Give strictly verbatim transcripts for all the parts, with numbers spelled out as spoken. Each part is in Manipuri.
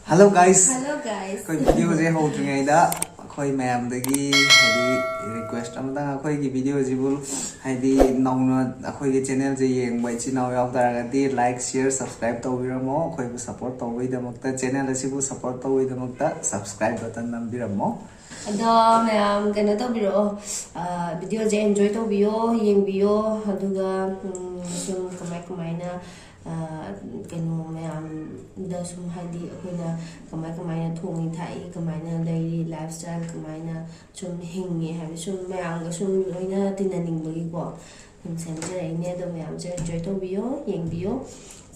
Hello guys. Hello guys. ꯑꯩꯈꯣꯏ ꯚꯤꯗꯤꯑꯣꯁꯦ ꯍꯧꯗ꯭ꯔꯤꯉꯩꯗ ꯑꯩꯈꯣꯏ ꯃꯌꯥꯝꯗꯒꯤ ꯍꯥꯏꯗꯤ ꯔꯤꯀ꯭ꯋꯦꯁ ꯑꯃꯇꯪ, ꯑꯩꯈꯣꯏꯒꯤ ꯚꯤꯗꯤꯑꯣꯁꯤꯕꯨ ꯍꯥꯏꯗꯤ ꯅꯧꯅ ꯑꯩꯈꯣꯏꯒꯤ ꯆꯦꯅꯦꯜꯁꯦ ꯌꯦꯡꯕ ꯏꯆꯤꯟ ꯏꯅꯥꯎ ꯌꯥꯎ ꯇꯥꯔꯒꯗꯤ ꯂꯥꯏꯛ ꯁꯤꯌꯔ ꯁꯕꯁꯀ꯭ꯔꯥꯏꯕ ꯇꯧꯕꯤꯔꯝꯃꯣ꯫ ꯑꯩꯈꯣꯏꯕꯨ ꯁꯞꯄꯣꯔꯠ ꯇꯧꯕꯒꯤꯗꯃꯛꯇ, ꯆꯦꯅꯦꯜ ꯑꯁꯤꯕꯨ ꯁꯞꯄꯣꯔꯠ ꯇꯧꯕꯒꯤꯗꯃꯛꯇ ꯁꯕꯁꯀ꯭ꯔꯥꯏꯕ ꯕꯇꯟ ꯅꯝꯕꯤꯔꯝꯃꯣ꯫ ꯑꯗꯣ ꯃꯌꯥꯝ ꯀꯩꯅꯣ ꯇꯧꯕꯤꯔꯛꯑꯣ, ꯚꯤꯗꯤꯑꯣꯁꯦ ꯑꯦꯟꯖꯣꯏ ꯇꯧꯕꯤꯌꯣ, ꯌꯦꯡꯕꯤꯌꯣ꯫ ꯑꯗꯨꯒ ꯎꯝ, ꯁꯨꯝ ꯀꯃꯥꯏ ꯀꯃꯥꯏꯅ ꯑ, ꯀꯩꯅꯣ ꯃꯌꯥꯝꯗ ꯁꯨꯝ ꯍꯥꯏꯗꯤ ꯑꯩꯈꯣꯏꯅ ꯀꯃꯥꯏ ꯀꯃꯥꯏꯅ ꯊꯣꯡꯉꯤ ꯊꯥꯛꯏ, ꯀꯃꯥꯏꯅ ꯂꯩꯔꯤ, ꯂꯥꯏꯐ ꯁ꯭ꯇꯥꯏꯜ ꯀꯃꯥꯏꯅ ꯁꯨꯝ ꯍꯤꯡꯉꯤ ꯍꯥꯏꯕ ꯁꯨꯝ ꯃꯌꯥꯝꯒ ꯁꯨꯝ ꯂꯣꯏꯅ ꯇꯤꯟꯅꯅꯤꯡꯕꯒꯤꯀꯣ ꯁꯨꯝ ꯁꯦꯝꯖꯔꯛꯏꯅꯦ꯫ ꯑꯗꯣ ꯃꯌꯥꯝꯁꯦ ꯑꯦꯟꯖꯣꯏ ꯇꯧꯕꯤꯌꯣ, ꯌꯦꯡꯕꯤꯌꯣ꯫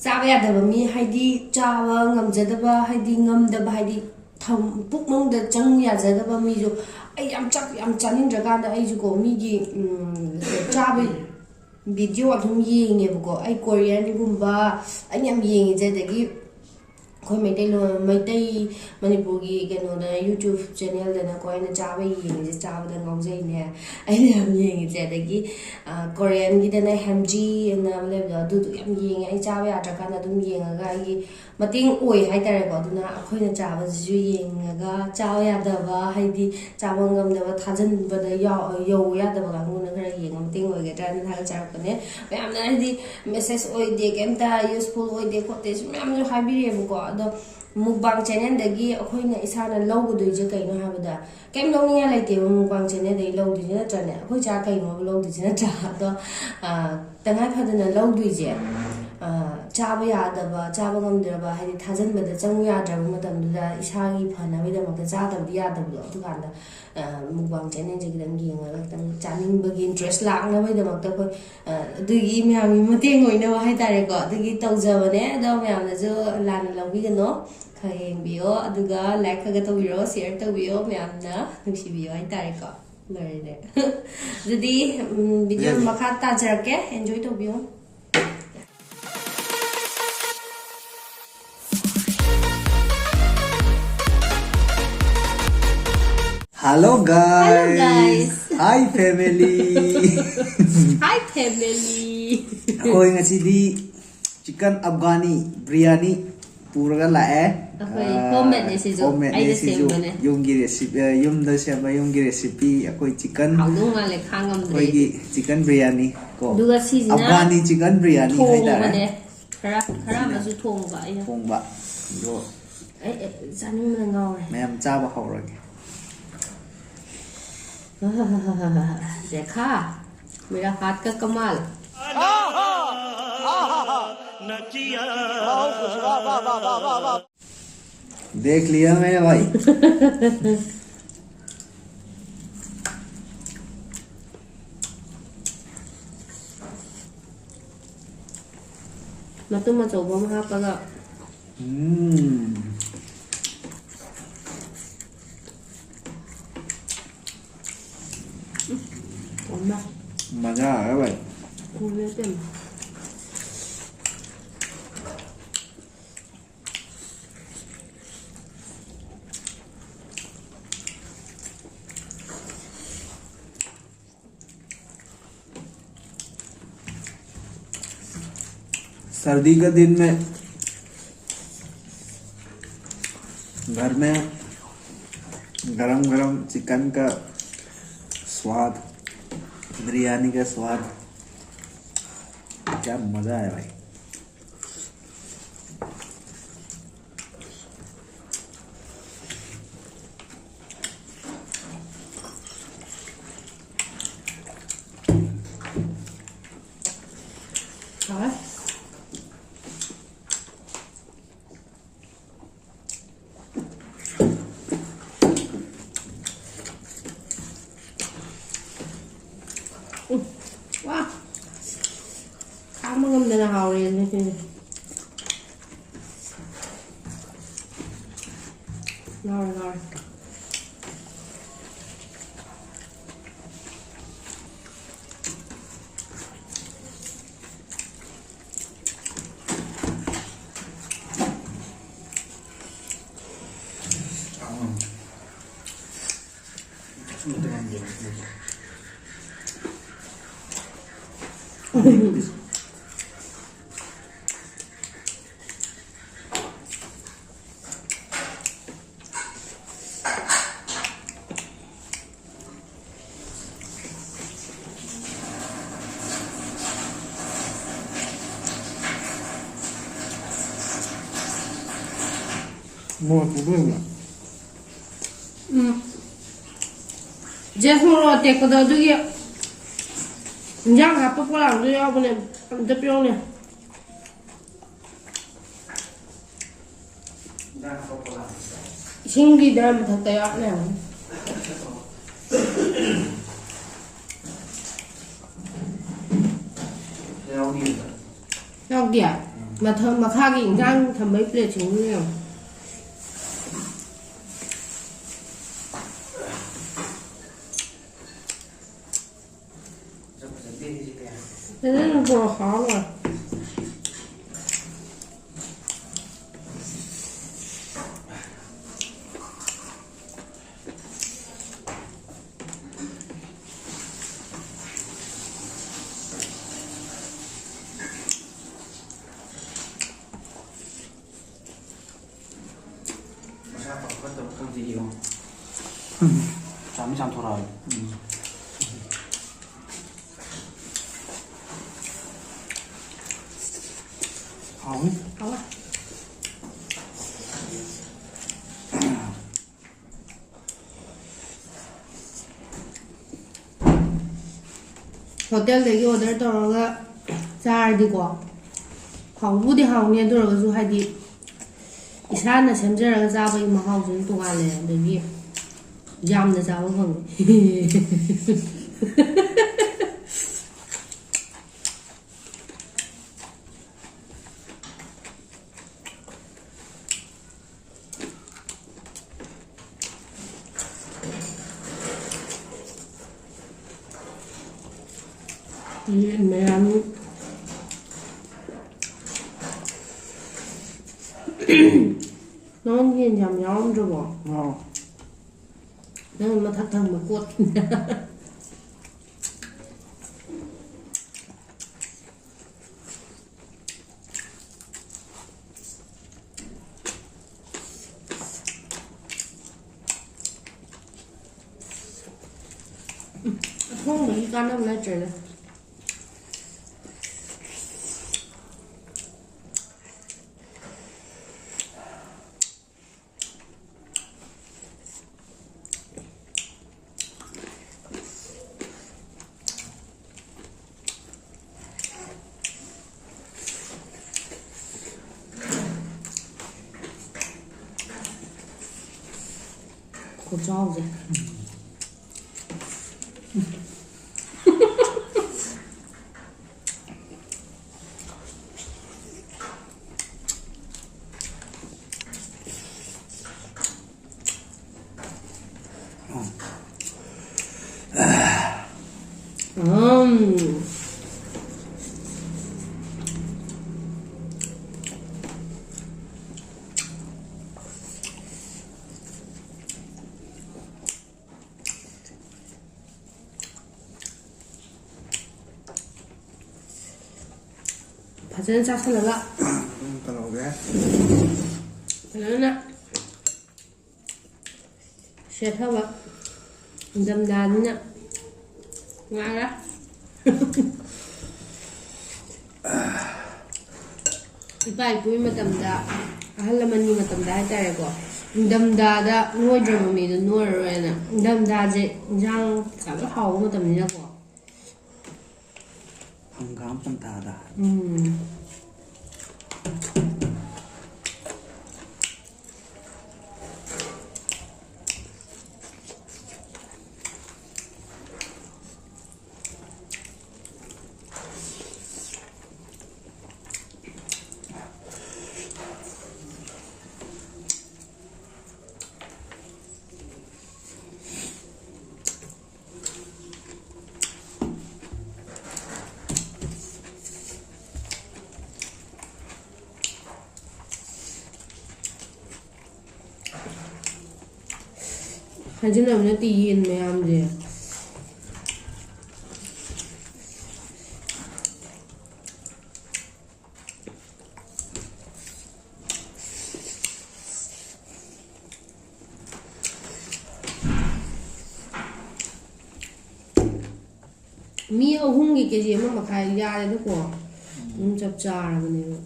ꯆꯥꯕ ꯌꯥꯗꯕ ꯃꯤ ꯍꯥꯏꯗꯤ ꯆꯥꯕ ꯉꯝꯖꯗꯕ ꯍꯥꯏꯗꯤ ꯉꯝꯗꯕ ꯍꯥꯏꯗꯤ ꯊꯝ- ꯄꯨꯛ ꯃꯅꯨꯡꯗ ꯆꯪꯉꯨ ꯌꯥꯖꯗꯕ ꯃꯤꯁꯨ ꯑꯩ ꯌꯥꯝ ꯆꯥꯛ ꯌꯥꯝ ꯆꯥꯅꯤꯡꯗ꯭ꯔꯀꯥꯟꯗ ꯑꯩꯁꯨꯀꯣ ꯃꯤꯒꯤ ꯎꯝ, ꯆꯥꯕ ꯚꯤꯗꯤꯑꯣ ꯑꯗꯨꯝ ꯌꯦꯡꯉꯦꯕꯀꯣ꯫ ꯑꯩ ꯀꯣꯔꯤꯌꯟꯒꯨꯝꯕ ꯑꯩꯅ ꯌꯥꯝ ꯌꯦꯡꯉꯤꯁꯦ꯫ ꯑꯗꯒꯤ ꯑꯩꯈꯣꯏ ꯃꯩꯇꯩꯂꯣꯟ, ꯃꯩꯇꯩ ꯃꯅꯤꯄꯨꯔꯒꯤ ꯀꯩꯅꯣꯗ ꯌꯨꯇ꯭ꯌꯨꯕ ꯆꯦꯅꯦꯜꯗꯅꯀꯣ ꯑꯩꯅ ꯆꯥꯕ ꯌꯦꯡꯉꯤꯁꯦ, ꯆꯥꯕꯗ ꯉꯥꯎꯖꯩꯅꯦ ꯑꯩꯅ ꯌꯥꯝ ꯌꯦꯡꯉꯤꯁꯦ꯫ ꯑꯗꯒꯤ ꯑ, ꯀꯣꯔꯤꯌꯟꯒꯤꯗꯅ ꯍꯦꯝꯖꯤ ꯑꯅ ꯑꯃ ꯂꯩꯕꯗꯣ, ꯑꯗꯨꯗꯣ ꯌꯥꯝ ꯌꯦꯡꯉꯦ꯫ ꯑꯩ ꯆꯥꯕ ꯌꯥꯗ꯭ꯔꯀꯥꯟꯗ ꯑꯗꯨꯝ ꯌꯦꯡꯉꯒ ꯑꯩꯒꯤ ꯃꯇꯦꯡ ꯑꯣꯏ ꯍꯥꯏꯇꯥꯔꯦꯀꯣ꯫ ꯑꯗꯨꯅ ꯑꯩꯈꯣꯏꯅ ꯆꯥꯕꯁꯤꯁꯨ ꯌꯦꯡꯉꯒ ꯆꯥꯕ ꯌꯥꯗꯕ ꯍꯥꯏꯗꯤ ꯆꯥꯕ ꯉꯝꯗꯕ ꯊꯥꯖꯤꯟꯕꯗ ꯌꯥꯎ- ꯌꯧꯕ ꯌꯥꯗꯕ ꯀꯥꯡꯕꯨꯅ ꯈꯔ ꯌꯦꯡꯉ ꯃꯇꯦꯡ ꯑꯣꯏꯒꯗ꯭ꯔꯥꯅ ꯊꯥꯒꯠꯆꯔꯛꯄꯅꯦ꯫ ꯃꯌꯥꯝꯅ ꯍꯥꯏꯗꯤ ꯃꯦꯁꯦꯖ ꯑꯣꯏꯗꯦ, ꯀꯩꯝꯇ ꯌꯨꯁꯐꯨꯜ ꯑꯣꯏꯗꯦ ꯈꯣꯠꯇꯦ ꯁꯨꯝ ꯃꯌꯥꯝꯁꯨ ꯍꯥꯏꯕꯤꯔꯛꯑꯦꯕꯀꯣ꯫ ꯑꯗꯣ ꯃꯨꯛꯕꯥꯡ ꯆꯦꯅꯦꯜꯗꯒꯤ ꯑꯩꯈꯣꯏꯅ ꯏꯁꯥꯅ ꯂꯧꯒꯗꯣꯏꯁꯦ ꯀꯩꯅꯣ ꯍꯥꯏꯕꯗ ꯀꯩꯝ ꯂꯧꯅꯤꯡꯉꯥꯏ ꯂꯩꯇꯦꯕ꯫ ꯃꯨꯛꯕꯥꯡ ꯆꯦꯅꯦꯜꯗꯒꯤ ꯂꯧꯗꯣꯏꯁꯦ ꯅꯠꯇ꯭ꯔꯅꯦ? ꯑꯩꯈꯣꯏ ꯆꯥ ꯀꯩꯅꯣꯕ ꯂꯧꯗꯣꯏꯁꯦ ꯅꯠꯇ꯭ꯔꯥ? ꯑꯗꯣ ꯑ, ꯇꯉꯥꯏ ꯐꯗꯅ ꯂꯧꯗꯣꯏꯁꯦ ꯑ, ꯆꯥꯕ ꯌꯥꯗꯕ, ꯆꯥꯕ ꯉꯝꯗ꯭ꯔꯕ ꯍꯥꯏꯗꯤ ꯊꯥꯖꯤꯟꯕꯗ ꯆꯪꯉꯨ ꯌꯥꯗ꯭ꯔꯕ ꯃꯇꯝꯗꯨꯗ ꯏꯁꯥꯒꯤ ꯐꯅꯕꯒꯤꯗꯃꯛꯇ ꯆꯥꯗꯕꯗꯤ ꯌꯥꯗꯕꯗꯣ, ꯑꯗꯨꯀꯥꯟꯗ ꯑ, ꯃꯨꯛꯕꯥꯡ ꯆꯦꯅꯦꯜꯁꯦ ꯈꯤꯇꯪ ꯌꯦꯡꯉꯒ ꯈꯤꯇꯪ ꯆꯥꯅꯤꯡꯕꯒꯤ ꯏꯟꯇꯔꯦꯁ ꯂꯥꯛꯅꯕꯒꯤꯗꯃꯛꯇ ꯑꯩꯈꯣꯏ ꯑ, ꯑꯗꯨꯒꯤ ꯃꯌꯥꯝꯒꯤ ꯃꯇꯦꯡ ꯑꯣꯏꯅꯕ ꯍꯥꯏꯇꯥꯔꯦꯀꯣ꯫ ꯑꯗꯨꯒꯤ ꯇꯧꯖꯕꯅꯦ꯫ ꯑꯗꯣ ꯃꯌꯥꯝꯅꯁꯨ ꯂꯥꯟꯅ ꯂꯧꯕꯤꯒꯅꯣ꯫ ꯈꯔ ꯌꯦꯡꯕꯤꯌꯣ, ꯑꯗꯨꯒ ꯂꯥꯏꯛ ꯈꯔ ꯇꯧꯕꯤꯔꯣ, ꯁꯤꯌꯔ ꯇꯧꯕꯤꯌꯣ, ꯃꯌꯥꯝꯅ ꯅꯨꯡꯁꯤꯕꯤꯌꯣ ꯍꯥꯏꯇꯥꯔꯦꯀꯣ꯫ ꯂꯣꯏꯔꯦ꯫ ꯑꯗꯨꯗꯤ ꯎꯝ, ꯚꯤꯗꯤꯑꯣ ꯌꯥꯏ꯫ ꯃꯈꯥ ꯇꯥꯖꯔꯛꯀꯦ, ꯑꯦꯟꯖꯣꯏ ꯇꯧꯕꯤꯌꯣ꯫ Hello guys. Hello guys. Hi family. Hi family. ꯑꯩꯈꯣꯏ ꯉꯁꯤꯗꯤ ꯆꯤꯀꯟ ꯑꯐꯒꯥꯅꯤ ꯕꯤꯔꯌꯥꯅꯤ ꯄꯨꯔꯒ ꯂꯥꯛꯑꯦ꯫ ꯑꯩꯈꯣꯏ ꯑꯥ, homemade ꯅꯦ ꯁꯤꯁꯨ꯫ Homemade ꯅꯦ ꯑꯩꯅ ꯁꯤꯁꯨ꯫ ꯁꯦꯝꯕꯅꯦ꯫ ꯌꯨꯝꯒꯤ recipe, ꯑ, ꯌꯨꯝꯗ ꯁꯦꯝꯕ ꯌꯨꯝꯒꯤ recipe, ꯑꯩꯈꯣꯏ chicken, ꯍꯥꯎꯗꯧ ꯃꯥꯜꯂꯦ, ꯈꯥꯡ ꯉꯝꯗ꯭ꯔꯦ ꯑꯩꯈꯣꯏꯒꯤ ꯑꯩꯗꯤ꯫ Chicken biryani ꯀꯣ꯫ ꯑꯗꯨꯒ ꯁꯤꯁꯤꯅ Afghani chicken biryani ꯍꯥꯏꯇꯥꯔꯦ꯫ ꯊꯣꯡꯕꯅꯦ꯫ ꯈꯔ, ꯈꯔ ꯁꯤꯅ ꯑꯃꯁꯨ ꯊꯣꯡꯕ ꯑꯩꯅ꯫ ꯊꯣꯡꯕ꯫ ꯑꯗꯣ ꯑꯩ, ꯑꯩ ꯆꯥꯅꯤꯡꯕꯅ ꯉꯥꯎꯔꯦ꯫ ꯃꯌꯥꯝ ꯆꯥꯕ ꯍꯧꯔꯒꯦ꯫ देखा, मेरा हाथ का कमाल। देख लिया मैंने भाई। ꯃꯇꯨꯝ ꯑꯆꯧꯕ ꯑꯃ ꯍꯥꯞꯄꯒ꯫ ꯎꯝ꯫ ꯊꯣꯝꯃꯦ꯫ ꯃꯖꯥ ꯍꯥꯏꯔ ꯂꯩ꯫ ꯊꯣꯝꯃꯦ ꯏꯕꯦꯝꯃ꯫ सर्दी के दिन में घर में गरम गरम चिकन का स्वाद, बिरयानी का स्वाद, क्या मज़ा है भाई। ꯍꯥꯎꯋꯦ꯫ ꯎꯝ꯫ ꯋꯥ! ꯈꯥꯡꯕ ꯉꯝꯗꯅ ꯍꯥꯎꯔꯦ ꯉꯁꯤꯗꯤ꯫ ꯉꯥꯎꯔꯦ, ꯉꯥꯎꯔꯦ꯫ ꯃꯣꯔꯣꯛ ꯑꯇꯦꯛꯄ ꯂꯩꯕ꯭ꯔꯥ? ꯎꯝ꯫ ꯖꯦꯁ, ꯃꯣꯔꯣꯛ ꯑꯇꯦꯛꯄꯗꯣ ꯑꯗꯨꯒꯤ ꯏꯟꯖꯥꯡ ꯍꯥꯞꯄ ꯄꯣꯂꯥꯡꯗꯣ ꯌꯥꯎꯕꯅꯦ, ꯑꯝꯇ ꯄꯤꯔꯛꯎꯅꯦ꯫ ꯏꯁꯤꯡꯒꯤꯗ ꯃꯊꯛꯇ ꯌꯥꯎꯔ ꯂꯩꯔꯝꯒꯅꯤ꯫ ꯌꯥꯎꯗꯤꯌꯦ꯫ ꯃꯊꯛ, ꯃꯈꯥꯒꯤ ꯏꯟꯖꯥꯡ ꯊꯝꯕꯩ ꯄ꯭ꯂꯦꯠꯁꯤꯡꯗꯨ ꯌꯦꯡꯉꯣ꯫ ꯐꯖꯅ ꯕꯣꯔꯥ ꯍꯥꯎꯔ ꯂꯣꯏꯔꯦ꯫ ꯃꯁꯥ ꯐꯕ ꯐꯠꯇꯕ ꯈꯪꯗꯦ ꯌꯦꯡꯉꯣ꯫ ꯎꯝ꯫ ꯆꯥꯝꯃꯤ ꯆꯥꯝꯊꯣꯔꯛꯑꯕꯅꯤ꯫ ꯎꯝ꯫ ꯍꯥꯎꯅꯤ꯫ ꯍꯥꯎꯋꯦ꯫ ꯍꯣꯇꯦꯜꯗꯒꯤ ꯑꯣꯔꯗꯔ ꯇꯧꯔꯒ ꯆꯥꯔꯗꯤꯀꯣ, ꯍꯥꯎꯕꯨꯗꯤ ꯍꯥꯎꯅꯤ, ꯑꯗꯨ ꯑꯣꯏꯔꯒꯁꯨ ꯍꯥꯏꯗꯤ ꯏꯁꯥꯅ ꯁꯦꯝꯖꯔꯒ ꯆꯥꯕꯒꯤ ꯃꯍꯥꯎꯁꯨ ꯑꯗꯨꯝ ꯇꯣꯉꯥꯜꯂꯦ, ꯑꯗꯒꯤ ꯌꯥꯝꯅ ꯆꯥꯕ ꯐꯪꯉꯤ꯫ ꯌꯦꯟ ꯃꯌꯥꯝ꯫ ꯅꯪ ꯌꯦꯟ ꯌꯥꯝ ꯌꯥꯎꯔꯝꯗ꯭ꯔꯕꯣ? ꯌꯥꯎꯔꯦ꯫ ꯅꯪ ꯃꯊꯛ ꯊꯪꯕ ꯀꯣꯠ꯫ ꯑꯊꯣꯡꯕꯒꯤ ꯀꯥꯟꯅꯕ ꯂꯩꯇ꯭ꯔꯦꯗ꯫ ꯈꯨꯆꯥꯎꯁꯦ꯫ ꯎꯝ꯫ ꯐꯖꯅ ꯆꯥꯁꯜꯂꯒ ꯑꯗꯨꯝ ꯇꯧꯔꯒꯦ꯫ ꯐꯖꯅ ꯁꯦꯠꯊꯕ ꯏꯪꯊꯝꯊꯥꯅꯤꯅ ꯉꯥꯏꯔꯦ꯫ ꯏꯄꯥ ꯏꯄꯨꯒꯤ ꯃꯇꯝꯗ, ꯑꯍꯜ ꯂꯃꯟꯒꯤ ꯃꯇꯝꯗ ꯍꯥꯏꯇꯥꯔꯦꯀꯣ, ꯏꯪꯊꯝꯊꯥꯗ ꯅꯣꯏꯗ꯭ꯔꯕ ꯃꯤꯗꯣ ꯅꯣꯏꯔꯔꯣꯏꯅ, ꯏꯪꯊꯝꯊꯥꯁꯦ ꯏꯟꯁꯥꯡ ꯀꯩꯀꯥ ꯂꯣꯏ ꯍꯥꯎꯕ ꯃꯇꯝꯅꯤꯅꯀꯣ꯫ ꯍꯪꯒꯥꯝ ꯄꯟꯊꯥꯗ꯫ ꯎꯝ꯫ ꯍꯥꯏꯖꯤꯟꯅꯕ ꯅꯠꯇꯦ, ꯌꯦꯟ ꯃꯌꯥꯝꯁꯦ꯫ ꯃꯤ ꯑꯍꯨꯝꯒꯤ ꯀꯦ ꯖꯤ ꯑꯃ ꯃꯈꯥꯏ ꯌꯥꯔꯦꯗꯀꯣ꯫ ꯑꯗꯨꯝ ꯆꯞ ꯆꯥꯔꯕꯅꯦꯕ꯫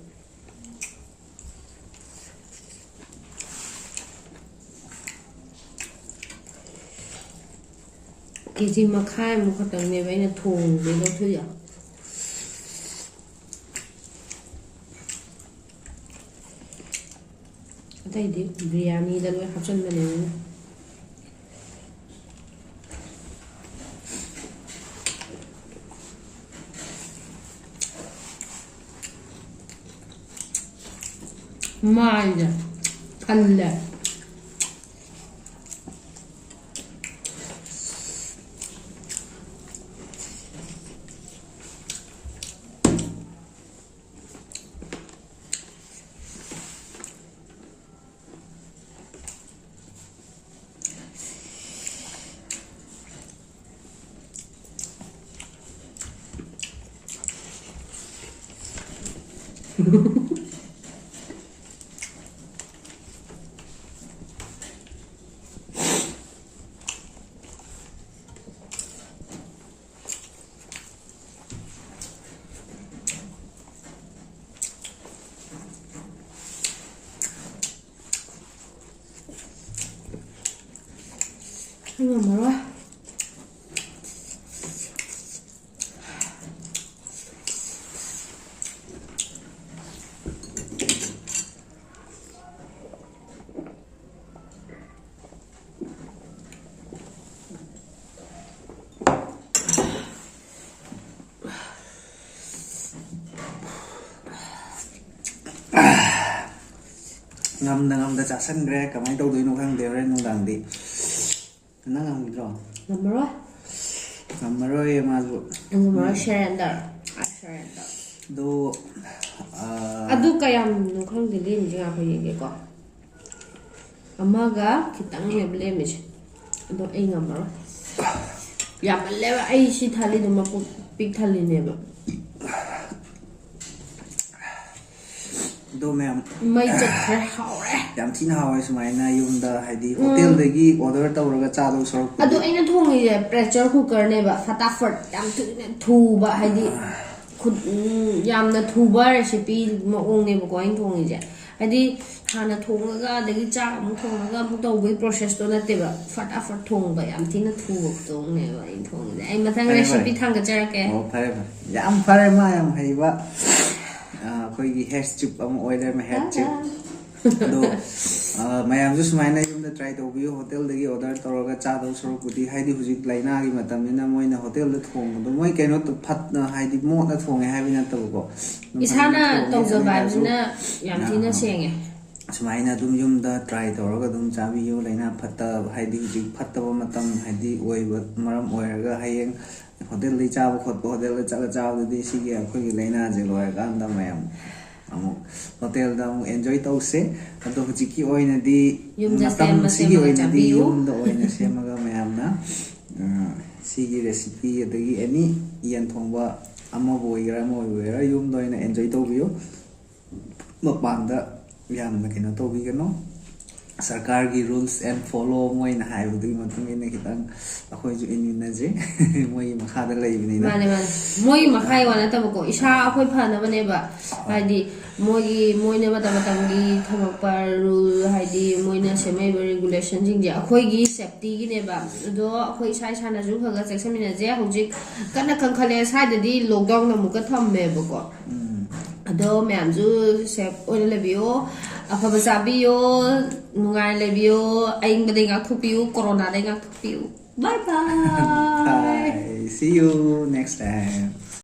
ꯀꯦ ꯖꯤ ꯃꯈꯥꯏꯃꯨꯛ ꯈꯛꯇꯪꯅꯦꯕ ꯑꯩꯅ ꯊꯣꯡꯕꯗꯩ ꯂꯧꯊꯣꯛꯏꯗꯣ꯫ ꯑꯇꯩꯗꯤ ꯕꯤꯔꯌꯥꯅꯤꯗ ꯂꯣꯏ ꯍꯥꯞꯆꯤꯟꯕꯅꯦꯕ ꯑꯩꯅ꯫ ꯃꯥꯏꯁꯦ ꯊꯜꯂꯦ꯫ ꯑꯩ ꯉꯝꯃꯔꯣꯏ꯫ ꯉꯝꯗ ꯉꯝꯗ ꯆꯥꯁꯟꯈ꯭ꯔꯦ꯫ ꯀꯃꯥꯏꯅ ꯇꯧꯗꯣꯏꯅꯣ ꯈꯪꯗꯦ ꯍꯣꯔꯦꯟ ꯅꯨꯡꯗꯥꯡꯗꯤ꯫ ꯅꯪ ꯉꯝꯈꯤꯗ꯭ꯔꯣ? ꯉꯝꯃꯔꯣꯏ꯫ ꯉꯝꯃꯔꯣꯏꯌꯦ ꯃꯥꯁꯨ꯫ ꯉꯝꯃꯔꯣꯏ, surrender꯫ I surrender꯫ ꯑꯗꯣ, ꯑꯥ, ꯑꯗꯨ ꯀꯌꯥꯝꯅꯣ ꯈꯪꯗꯦ ꯂꯦꯝꯃꯤꯁꯦ, ꯉꯥꯏꯈꯣ ꯌꯦꯡꯒꯦꯀꯣ꯫ ꯑꯃꯒ ꯈꯤꯇꯪꯅꯦꯕ ꯂꯦꯝꯃꯤꯁꯦ꯫ ꯑꯗꯣ ꯑꯩ ꯉꯝꯃꯔꯣꯏ꯫ ꯌꯥꯝꯃꯜꯂꯦꯕ꯫ ꯑꯩ ꯁꯤ ꯊꯥꯂꯤꯗꯣ ꯃꯄꯨꯛ ꯄꯤꯛ ꯊꯜꯂꯤꯅꯦꯕ꯫ ꯑꯗꯣ ꯃꯌꯥꯝ, ꯃꯩ ꯆꯠꯈ꯭ꯔꯦ꯫ ꯍꯥꯎꯔꯦ꯫ ꯌꯥꯝ ꯊꯤꯅ ꯍꯥꯎꯋꯦ ꯁꯨꯃꯥꯏꯅ ꯌꯨꯝꯗ, ꯍꯥꯏꯗꯤ, ꯎꯝ꯫ ꯍꯣꯇꯦꯜꯗꯒꯤ order ꯇꯧꯔꯒ ꯆꯥꯗꯧ ꯁꯔꯨꯛꯄꯨꯗꯤ꯫ ꯑꯗꯣ ꯑꯩꯅ ꯊꯣꯡꯉꯤꯁꯦ pressure cooker ꯅꯦꯕ, ꯐꯇꯥꯐꯠ, ꯌꯥꯝ ꯊꯨꯅ ꯊꯨꯕ, ꯍꯥꯏꯗꯤ, ꯈꯨꯠ-, ꯎꯝ, ꯌꯥꯝꯅ ꯊꯨꯕ recipe ꯃꯑꯣꯡꯅꯦꯕꯀꯣ ꯑꯩꯅ ꯊꯣꯡꯉꯤꯁꯦ꯫ ꯍꯥꯏꯗꯤ, ꯍꯥꯟꯅ ꯊꯣꯡꯉꯒ ꯑꯗꯒꯤ ꯆꯥꯛ ꯑꯃꯨꯛ ꯊꯣꯡꯉꯒ ꯑꯃꯨꯛ ꯇꯧꯕꯒꯤ process ꯇꯣ ꯅꯠꯇꯦꯕ, ꯐꯇꯥꯐꯠ ꯊꯣꯡꯕ, ꯌꯥꯝ ꯊꯤꯅ ꯊꯨꯕ ꯈꯨꯊꯣꯡꯅꯦꯕ ꯑꯩꯅ ꯊꯣꯡꯉꯤꯁꯦ꯫ ꯑꯩ ꯃꯊꯪ ꯐꯔꯦ, recipe ꯐꯔꯦ꯫ ꯊꯥꯡꯒꯠꯆꯔꯛꯀꯦ꯫ ꯑꯣ, ꯐꯔꯦ, ꯐꯔꯦ꯫ ꯌꯥꯝ ꯐꯔꯦ, ꯃꯥ ꯌꯥꯝ ꯍꯩꯕ, ꯑ, ꯑꯩꯈꯣꯏꯒꯤ head chef ꯑꯃ ꯑꯣꯏ ꯂꯩꯔꯝꯃꯦ, head chef꯫ ꯑꯗꯣ, ꯑ, ꯃꯌꯥꯝꯁꯨ ꯁꯨꯃꯥꯏꯅ ꯌꯨꯝꯗ ꯇ꯭ꯔꯥꯏ ꯇꯧꯕꯤꯌꯨ꯫ ꯍꯣꯇꯦꯜꯗꯒꯤ ꯑꯣꯔꯗꯔ ꯇꯧꯔꯒ ꯆꯥꯗꯧ ꯁꯔꯨꯛꯄꯨꯗꯤ, ꯍꯥꯏꯗꯤ ꯍꯧꯖꯤꯛ ꯂꯥꯏꯅꯥꯒꯤ ꯃꯇꯝꯅꯤꯅ ꯃꯣꯏꯅ ꯍꯣꯇꯦꯜꯗ ꯊꯣꯡꯕꯗꯣ, ꯃꯣꯏ ꯀꯩꯅꯣ ꯇ- ꯐꯠꯅ, ꯍꯥꯏꯗꯤ ꯃꯣꯠꯅ ꯊꯣꯡꯉꯦ ꯍꯥꯏꯕ ꯅꯠꯇꯕꯀꯣ꯫ ꯑꯗꯨꯝ ꯏꯁꯥꯅ ꯐꯖꯅ ꯊꯣꯡꯉꯦ ꯇꯧꯖꯕ ꯍꯥꯏꯕꯁꯤꯅ ꯌꯥꯝ ꯊꯤꯅ ꯑꯥ꯫ ꯁꯦꯡꯉꯦ꯫ ꯁꯨꯃꯥꯏꯅ ꯑꯗꯨꯝ ꯌꯨꯝꯗ ꯇ꯭ꯔꯥꯏ ꯇꯧꯔꯒ ꯑꯗꯨꯝ ꯆꯥꯕꯤꯌꯨ꯫ ꯂꯥꯏꯅꯥ ꯐꯠꯇ, ꯍꯥꯏꯗꯤ ꯍꯧꯖꯤꯛ ꯐꯠꯇꯕ ꯃꯇꯝ ꯍꯥꯏꯗꯤ ꯑꯣꯏꯕ ꯃꯔꯝ ꯑꯣꯏꯔꯒ ꯍꯌꯦꯡ ꯍꯣꯇꯦꯜꯗꯩ ꯆꯥꯕ ꯈꯣꯠꯄ, ꯍꯣꯇꯦꯜꯗ ꯆꯠꯂ ꯆꯥꯕꯗꯨꯗꯤ ꯁꯤꯒꯤ ꯑꯩꯈꯣꯏꯒꯤ ꯂꯥꯏꯅꯥꯁꯦ ꯂꯣꯏꯔꯀꯥꯟꯗ ꯃꯌꯥꯝ ꯑꯃꯨꯛ ꯍꯣꯇꯦꯜꯗ ꯑꯃꯨꯛ ꯑꯦꯟꯖꯣꯏ ꯇꯧꯁꯦ꯫ ꯑꯗꯣ ꯍꯧꯖꯤꯛꯀꯤ ꯑꯣꯏꯅꯗꯤ ꯌꯨꯝꯗ ꯁꯦꯝꯃ ꯃꯇꯝꯁꯤꯒꯤ ꯁꯦꯝꯃꯒ ꯑꯣꯏꯅꯗꯤ ꯆꯥꯕꯤꯌꯨ꯫ ꯌꯨꯝꯗ ꯑꯣꯏꯅ ꯁꯦꯝꯃꯒ ꯃꯌꯥꯝꯅ ꯑ, ꯁꯤꯒꯤ ꯔꯦꯁꯤꯄꯤ ꯑꯗꯒꯤ ꯑꯦꯅꯤ ꯌꯦꯟ ꯊꯣꯡꯕ ꯑꯃꯕꯨ ꯑꯣꯏꯒꯦꯔꯥ ꯑꯃ ꯑꯣꯏꯒꯦꯔꯥ ꯌꯨꯝꯗ ꯑꯣꯏꯅ ꯑꯦꯟꯖꯣꯏ ꯇꯧꯕꯤꯌꯨ꯫ ꯃꯄꯥꯟꯗ ꯌꯥꯝꯅ ꯀꯩꯅꯣ ꯇꯧꯕꯤꯒꯅꯨ꯫ ꯁꯔꯀꯥꯔꯒꯤ ꯔꯨꯜꯁ ꯑꯦꯟ ꯐꯣꯂꯣ ꯃꯣꯏꯅ ꯍꯥꯏꯕꯗꯨꯒꯤ ꯃꯇꯨꯡ ꯏꯟꯅ ꯈꯤꯇꯪ ꯑꯩꯈꯣꯏꯁꯨ ꯏꯟꯃꯤꯟꯅꯁꯦ꯫ ꯃꯣꯏꯒꯤ ꯃꯈꯥꯗ ꯂꯩꯕꯅꯤꯅ꯫ ꯃꯥꯅꯦ, ꯃꯥꯅꯦ꯫ ꯃꯣꯏꯒꯤ ꯃꯈꯥꯒꯤ ꯋꯥ ꯅꯠꯇꯕꯀꯣ, ꯏꯁꯥ ꯑꯩꯈꯣꯏ ꯐꯅꯕꯅꯦꯕ꯫ ꯍꯥꯏꯗꯤ ꯃꯣꯏꯒꯤ, ꯃꯣꯏꯅ ꯃꯇꯝ ꯃꯇꯝꯒꯤ ꯊꯝꯃꯛꯄ ꯔꯨꯜ, ꯍꯥꯏꯗꯤ ꯃꯣꯏꯅ ꯁꯦꯝꯃꯛꯏꯕ ꯔꯤꯒꯨꯂꯦꯁꯟꯁꯤꯡꯁꯦ ꯑꯩꯈꯣꯏꯒꯤ ꯁꯦꯞꯇꯤꯒꯤꯅꯦꯕ꯫ ꯑꯗꯣ ꯑꯩꯈꯣꯏ ꯏꯁꯥ ꯏꯁꯥꯅꯁꯨ ꯈꯔ ꯈꯔ ꯆꯦꯛꯁꯤꯟꯃꯤꯟꯅꯁꯦ꯫ ꯍꯧꯖꯤꯛ ꯀꯟꯅ ꯀꯟꯈꯠꯂꯛꯑꯦ, ꯁ꯭ꯋꯥꯏꯗꯗꯤ ꯂꯣꯛꯗꯥꯎꯟ ꯑꯃꯨꯛꯀ ꯊꯝꯃꯦꯕꯀꯣ꯫ ꯎꯝ꯫ ꯑꯗꯣ ꯃꯌꯥꯝꯁꯨ ꯁꯦꯞ ꯑꯣꯏꯅ ꯂꯩꯕꯤꯌꯣ, ꯑꯐꯕ ꯆꯥꯕꯤꯌꯣ, ꯅꯨꯡꯉꯥꯏꯅ ꯂꯩꯕꯤꯌꯣ, ꯑꯏꯪꯕꯗꯩ ꯉꯥꯛꯊꯣꯛꯄꯤꯌꯨ, ꯀꯣꯔꯣꯅꯥꯗꯩ ꯉꯥꯛꯊꯣꯛꯄꯤꯌꯨ꯫ ꯕꯥꯏ ꯕꯥꯏ꯫ Bye. See you next time.